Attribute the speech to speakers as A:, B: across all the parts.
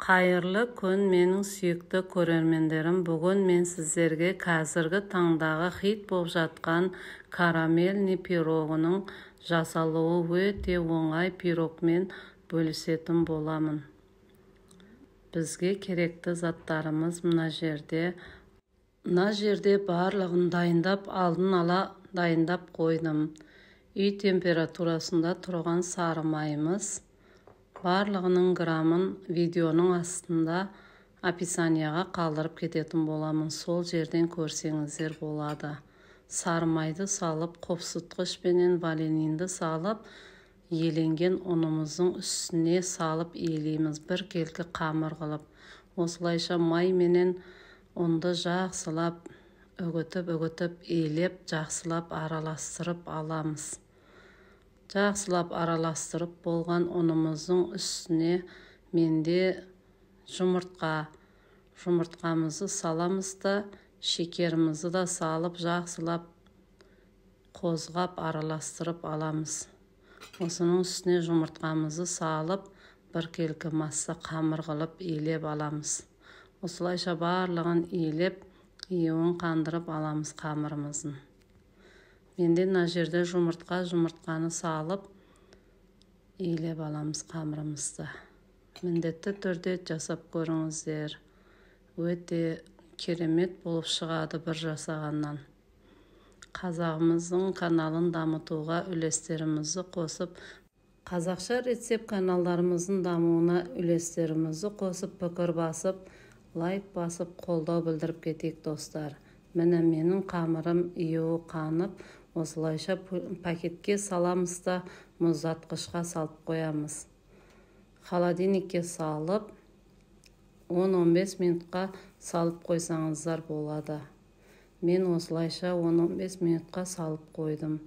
A: Қайырлы күн, менің сүйікті көрермендерім. Бүгін мен сіздерге қазіргі таңдағы хит болып жатқан карамельный пирогының жасалуы өте оңай пирогмен бөлісетін боламын. Бізге керекті заттарымыз мына жерде. Мына жерде барлығын дайындап, алдын ала дайындап қойдым. Үй температурасында тұрған сары майымыз. Барлығының грамын видеоның астында описанияға қалдырып кететін боламын. Сол жерден көрсеңіздер болады. Сары майды салып, қопсытқыш пенен ванилинді салып, еленген ұнымыздың үстіне салып елейміз, біркелкі қамыр қылып. Осылайша май менен ұнды жақсылап үгітіп-үгітіп елеп, жақсылап араластырып аламыз. Жақсылап араластырып болған ұнымыздың үстіне менде жұмыртқа. Жұмыртқамызды саламыз да, шекерімізді да салып, жақсылап қозғап араластырып аламыз. Осының үстіне жұмыртқамызды салып, біркелкі масса қамыр қылып елеп аламыз. Осылайша барлығын елеп, иуін қандырып аламыз қамырымыздың. Менде мына жерде жұмыртқаны салып, илеп аламыз қамырымызды. Міндетті түрде жасап көріңіздер. Өте керемет болып шығады бір жасағаннан. Қазағымыздың каналын дамытуға үлестерімізді қосып, қазақша рецепт каналдарымыздың дамуына үлестерімізді қосып, пікір басып, лайк басып, қолдау білдіріп кетейік, достар. Міне менің қамырым иуі қанып, осылайша пакетке саламыз да мұздатқышқа салып қоямыз. Холодильникке салып, 10-15 минутқа салып қойсаңыздар болады. Мен осылайша 10-15 минутқа салып қойдым.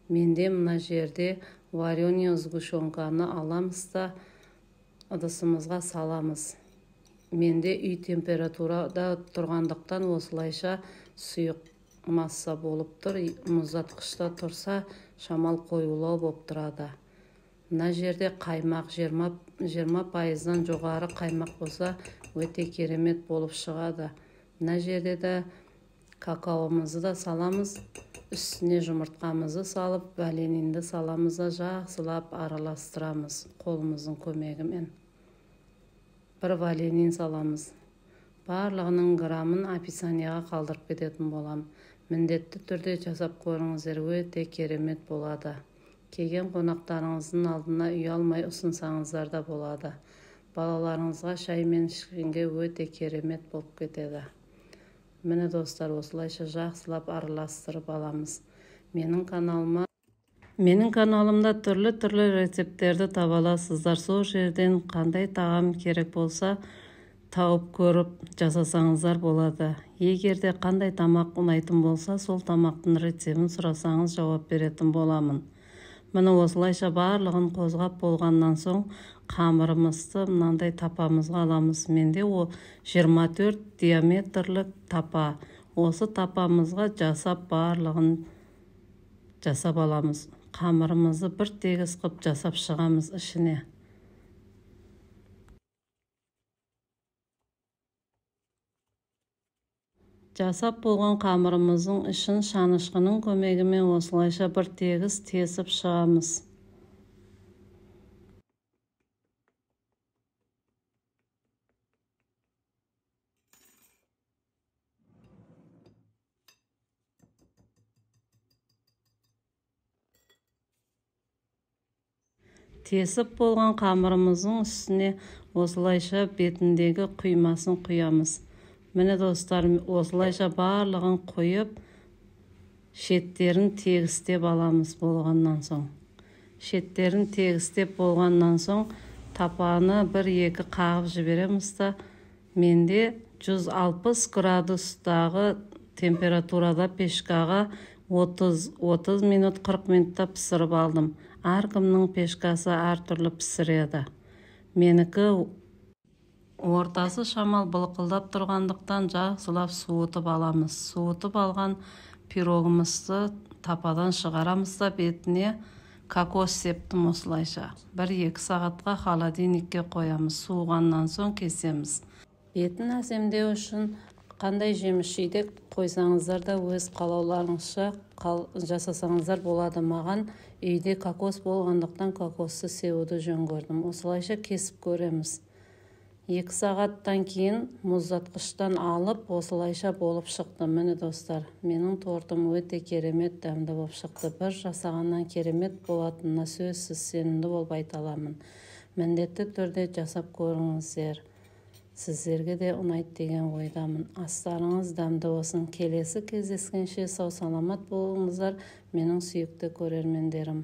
A: Менде мына жерде вареный сгущенканы аламыз да ыдысымызға саламыз. Менде үй температурада тұрғандықтан осылайша сұйық масса болып тұр. Мұздатқышта тұрса шамал қоюлау болып тұрады. Мына жерде қаймақ 20%-дан жоғары қаймақ болса өте керемет болып шығады. Мына жерде де какаомызды да саламыз, үстіне жұмыртқамызды салып, ванилинді саламыз да жақсылап араластырамыз қолымыздың көмегімен. Бір ванилин саламыз. Барлығының грамын описанияға қалдырып кететін болам. Міндетті түрде жасап көріңіздер, өте керемет болады. Келген қонақтарыңыздың алдына ұялмай ұсынсаңыздар да болады. Балаларыңызға шаймен ішкенге өте керемет болып кетеді. Міне достар, осылайша жақсылап араластырып аламыз. Менің каналымда түрлі-түрлі рецепттерді таба аласыздар. Сол жерден қандай тағам керек болса тауып көріп жасасаңыздар болады. Егер де қандай тамақ ұнайтын болса, сол тамақтың рецептін сұрасаңыз жауап беретін боламын. Міне осылайша барлығын қозғап болғаннан соң қамырымызды мынандай тапамызға аламыз. Менде о 24 диаметрлік тапа. Осы тапамызға жасап барлығын жасап аламыз. Қамырымызды бір тегіс қып жасап шығамыз ішіне. Жасап болған қамырымыздың ішін шанышқының көмегімен осылайша бір тегіс тесіп шығамыз. Тесіп болған қамырымыздың үстіне осылайша бетіндегі құймасын құямыз. Міне достар, осылайша барлығын құйып, шеттерін тегістеп аламыз болғаннан соң. Шеттерін тегістеп болғаннан соң тапаны бір-екі қағып жібереміз да, менде 160 градустағы температурада пешкаға 30 минут, 40 минутта пісіріп алдым. Әркімнің пешкасы әртүрлі пісіреді. Менікі ортасы шамал былқылдап тұрғандықтан жақсылап суытып аламыз. Суытып алған пирогымызды тападан шығарамыз да бетіне Кокос септім осылайша. 1-2 сағатқа холодильникке қоямыз. Суығаннан соң кесеміз. Бетін әсемдеу үшін қандай жеміс-жидек қойсаңыздар да өз қалауларыңызша жасасаңыздар болады. Маған үйде кокос болғандықтан кокосты себуді жөн көрдім. Осылайша кесіп көреміз. 2 сағаттан кейін мұздатқыштан алып осылайша болып шықты. Міне достар, менің тортым өте керемет дәмді болып шықты. Бір жасағаннан керемет болатынына сөзсіз сенімді болып айта аламын. Міндетті түрде жасап көріңіздер. Сіздерге де ұнайды деген ойдамын. Астарыңыз дәмді болсын. Келесі кездескенше сау-саламат болыңыздар, менің сүйікті көрермендерім.